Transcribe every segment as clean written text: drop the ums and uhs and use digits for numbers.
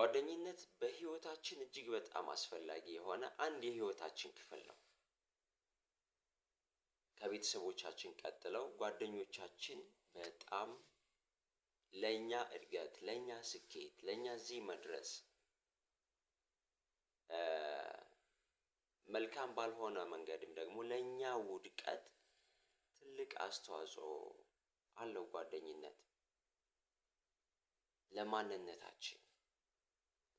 ጓደኝነት በህይወታችን እጅግ በጣም አስፈላጊ የሆነ አንድ የህይወታችን ክፍል ነው። ከቤተሰቦቻችን ቀጥለው ጓደኞቻችን በጣም ለእኛ እድገት፣ ለእኛ ስኬት፣ ለእኛ እዚህ መድረስ፣ መልካም ባልሆነ መንገድም ደግሞ ለእኛ ውድቀት ትልቅ አስተዋጽኦ አለው። ጓደኝነት ለማንነታችን፣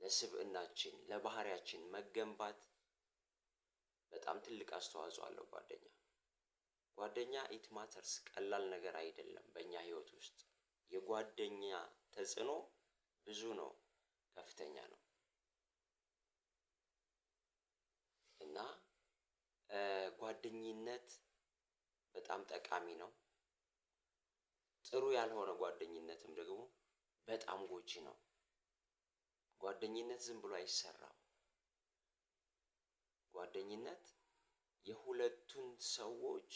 ለስብእናችን፣ ለባህሪያችን መገንባት በጣም ትልቅ አስተዋጽኦ አለው ጓደኛ። ጓደኛ it matters፣ ቀላል ነገር አይደለም። በእኛ ህይወት ውስጥ የጓደኛ ተጽዕኖ ብዙ ነው፣ ከፍተኛ ነው። እና ጓደኝነት በጣም ጠቃሚ ነው። ጥሩ ያልሆነ ጓደኝነትም ደግሞ በጣም ጎጂ ነው። ጓደኝነት ዝም ብሎ አይሰራም። ጓደኝነት የሁለቱን ሰዎች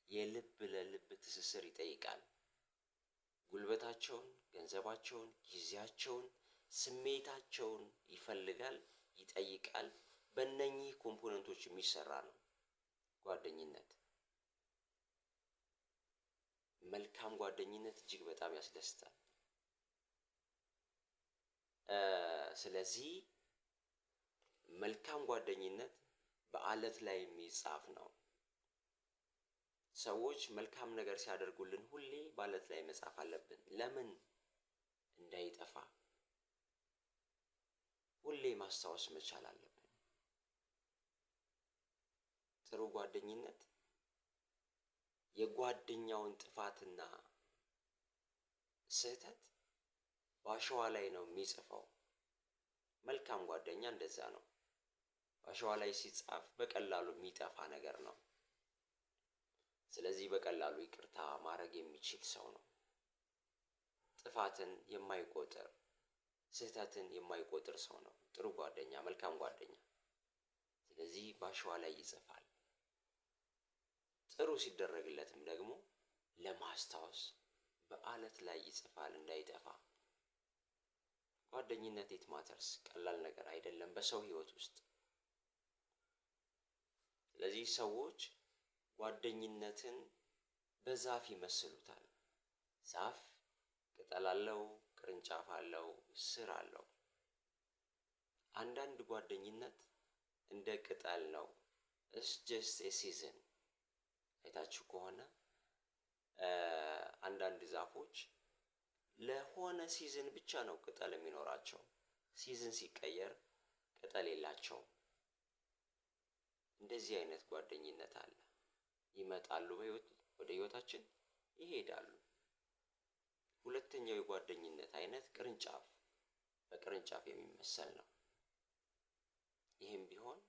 የልብ ለልብ ትስስር ይጠይቃል። ጉልበታቸውን፣ ገንዘባቸውን፣ ጊዜያቸውን፣ ስሜታቸውን ይፈልጋል፣ ይጠይቃል። በእነኚህ component ኦች የሚሰራ ነው ጓደኝነት። መልካም ጓደኝነት እጅግ በጣም ያስደስታል። ስለዚህ መልካም ጓደኝነት በአለት ላይ የሚጻፍ ነው። ሰዎች መልካም ነገር ሲያደርጉልን ሁሌ በአለት ላይ መጻፍ አለብን። ለምን? እንዳይጠፋ ሁሌ ማስታወስ መቻል አለብን። ጥሩ ጓደኝነት የጓደኛውን ጥፋትና ስህተት በአሸዋ ላይ ነው የሚጽፈው። መልካም ጓደኛ እንደዛ ነው። አሸዋ ላይ ሲጻፍ በቀላሉ የሚጠፋ ነገር ነው። ስለዚህ በቀላሉ ይቅርታ ማድረግ የሚችል ሰው ነው። ጥፋትን የማይቆጥር፣ ስህተትን የማይቆጥር ሰው ነው ጥሩ ጓደኛ፣ መልካም ጓደኛ። ስለዚህ በአሸዋ ላይ ይጽፋል። ጥሩ ሲደረግለትም ደግሞ ለማስታወስ በአለት ላይ ይጽፋል እንዳይጠፋ። ጓደኝነት it matters፣ ቀላል ነገር አይደለም በሰው ህይወት ውስጥ። ስለዚህ ሰዎች ጓደኝነትን በዛፍ ይመስሉታል። ዛፍ ቅጠል አለው፣ ቅርንጫፍ አለው፣ ስር አለው። አንዳንድ ጓደኝነት እንደ ቅጠል ነው። It's just a season። አይታችሁ ከሆነ አንዳንድ ዛፎች ለሆነ season ብቻ ነው ቅጠል የሚኖራቸው። Season ሲቀየር ቅጠል የላቸውም። እንደዚህ አይነት ጓደኝነት አለ። ይመጣሉ በህይወት ወደ ህይወታችን፣ ይሄዳሉ። ሁለተኛው የጓደኝነት አይነት ቅርንጫፍ፣ በቅርንጫፍ የሚመሰል ነው። ይህም ቢሆን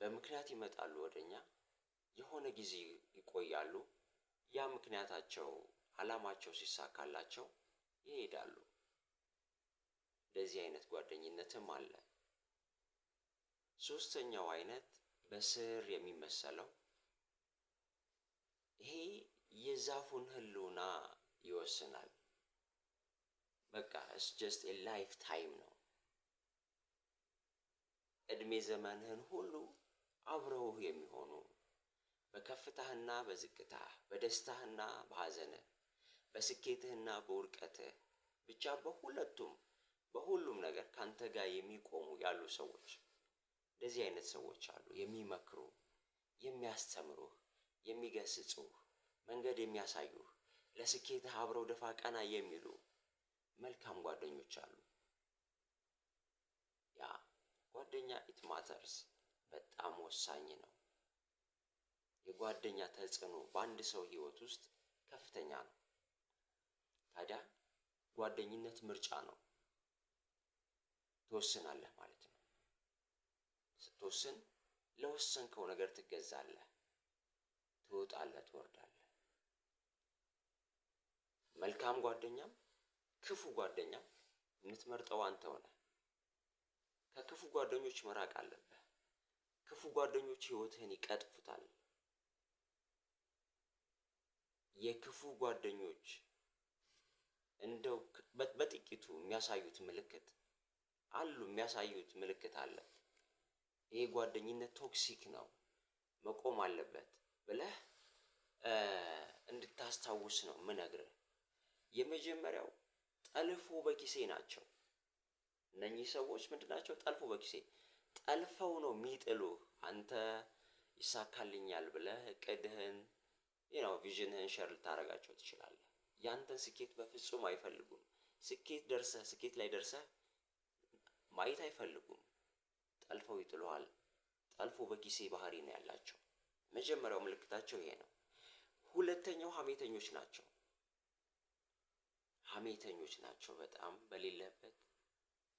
በምክንያት ይመጣሉ ወደኛ፣ የሆነ ጊዜ ይቆያሉ። ያ ምክንያታቸው፣ አላማቸው ሲሳካላቸው ይሄዳሉ። እንደዚህ አይነት ጓደኝነትም አለ። ሶስተኛው አይነት በስር የሚመሰለው፣ ይሄ የዛፉን ህልውና ይወስናል። በቃ it's just a lifetime ነው። እድሜ ዘመንህን ሁሉ አብረውህ የሚሆኑ፣ በከፍታህና በዝቅታህ፣ በደስታህና በሐዘንህ፣ በስኬትህና በውድቀትህ፣ ብቻ በሁለቱም በሁሉም ነገር ካንተ ጋር የሚቆሙ ያሉ ሰዎች፣ እንደዚህ አይነት ሰዎች አሉ። የሚመክሩ፣ የሚያስተምሩህ፣ የሚገስጹህ፣ መንገድ የሚያሳዩህ፣ ለስኬትህ አብረው ደፋ ቀና የሚሉ መልካም ጓደኞች አሉ። ያ ጓደኛ it matters፣ በጣም ወሳኝ ነው። የጓደኛ ተጽዕኖ በአንድ ሰው ህይወት ውስጥ ከፍተኛ ነው። ታዲያ ጓደኝነት ምርጫ ነው። ትወስናለህ ማለት ነው። ስትወስን ለወሰንከው ነገር ትገዛለህ፣ ትወጣለህ፣ ትወርዳለህ። መልካም ጓደኛም ክፉ ጓደኛም የምትመርጠው አንተው ነህ። ከክፉ ጓደኞች መራቅ አለብህ። ክፉ ጓደኞች ህይወትህን ይቀጥፉታል። የክፉ ጓደኞች እንደው በጥቂቱ የሚያሳዩት ምልክት አሉ፣ የሚያሳዩት ምልክት አለ። ይሄ ጓደኝነት toxic ነው፣ መቆም አለበት ብለህ እንድታስታውስ ነው ምነግርህ። የመጀመሪያው ጠልፎ በኪሴ ናቸው። እነኚህ ሰዎች ምንድን ናቸው? ጠልፎ በኪሴ፣ ጠልፈው ነው የሚጥሉህ። አንተ ይሳካልኛል ብለህ እቅድህን፣ vision ህን share ልታደርጋቸው ትችላለህ። ያንተን ስኬት በፍጹም አይፈልጉም። ስኬት ላይ ደርሰህ ማየት አይፈልጉም። ጠልፈው ይጥሉሃል። ጠልፎ በኪሴ ባህሪ ነው ያላቸው። መጀመሪያው ምልክታቸው ይሄ ነው። ሁለተኛው ሀሜተኞች ናቸው። ሀሜተኞች ናቸው። በጣም በሌለበት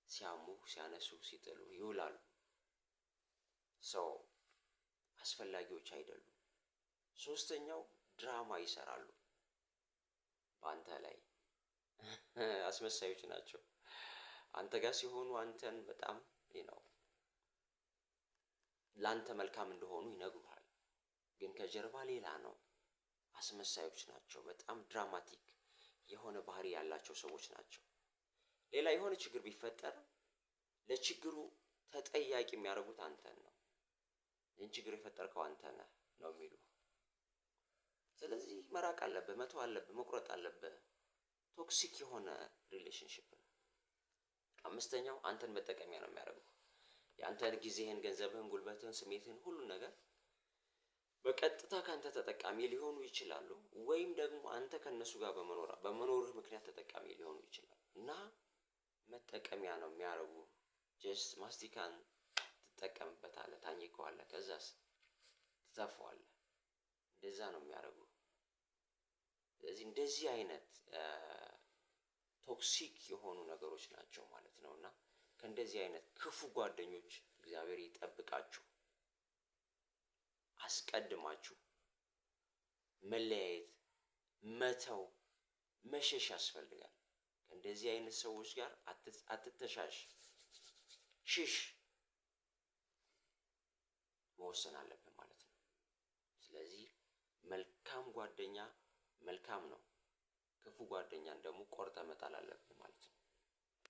ሲያሙ፣ ሲያነሱ፣ ሲጥሉ ይውላሉ። So አስፈላጊዎች አይደሉም። ሶስተኛው ድራማ ይሰራሉ በአንተ ላይ፣ አስመሳዮች ናቸው። አንተ ጋር ሲሆኑ አንተን በጣም ለአንተ መልካም እንደሆኑ ይነግሩሃል፣ ግን ከጀርባ ሌላ ነው። አስመሳዮች ናቸው። በጣም dramatic የሆነ ባህሪ ያላቸው ሰዎች ናቸው። ሌላ የሆነ ችግር ቢፈጠር ለችግሩ ተጠያቂ የሚያደርጉት አንተን ነው። ይህን ችግር የፈጠርከው አንተ ነህ ነው የሚሉ። ስለዚህ መራቅ አለብህ፣ መተው አለብህ፣ መቁረጥ አለብህ። Toxic የሆነ relationship ነው። አምስተኛው አንተን መጠቀሚያ ነው የሚያደርጉት። የአንተን ጊዜህን፣ ገንዘብህን፣ ጉልበትህን፣ ስሜትህን፣ ሁሉን ነገር በቀጥታ ከአንተ ተጠቃሚ ሊሆኑ ይችላሉ፣ ወይም ደግሞ አንተ ከእነሱ ጋር በመኖርህ ምክንያት ተጠቃሚ ሊሆኑ ይችላሉ እና መጠቀሚያ ነው የሚያደርጉ። Just ማስቲካን ትጠቀምበታለህ፣ ታኝከዋለህ፣ ከዛስ ትተፋዋለህ። እንደዛ ነው የሚያደርጉ። ስለዚህ እንደዚህ አይነት toxic የሆኑ ነገሮች ናቸው ማለት ነው እና ከእንደዚህ አይነት ክፉ ጓደኞች እግዚአብሔር ይጠብቃችሁ። አስቀድማችሁ መለያየት፣ መተው፣ መሸሽ ያስፈልጋል። ከእንደዚህ አይነት ሰዎች ጋር አትተሻሽ፣ ሽሽ። መወሰን አለብን ማለት ነው። ስለዚህ መልካም ጓደኛ መልካም ነው፣ ክፉ ጓደኛን ደግሞ ቆርጠህ መጣል አለብን ማለት ነው።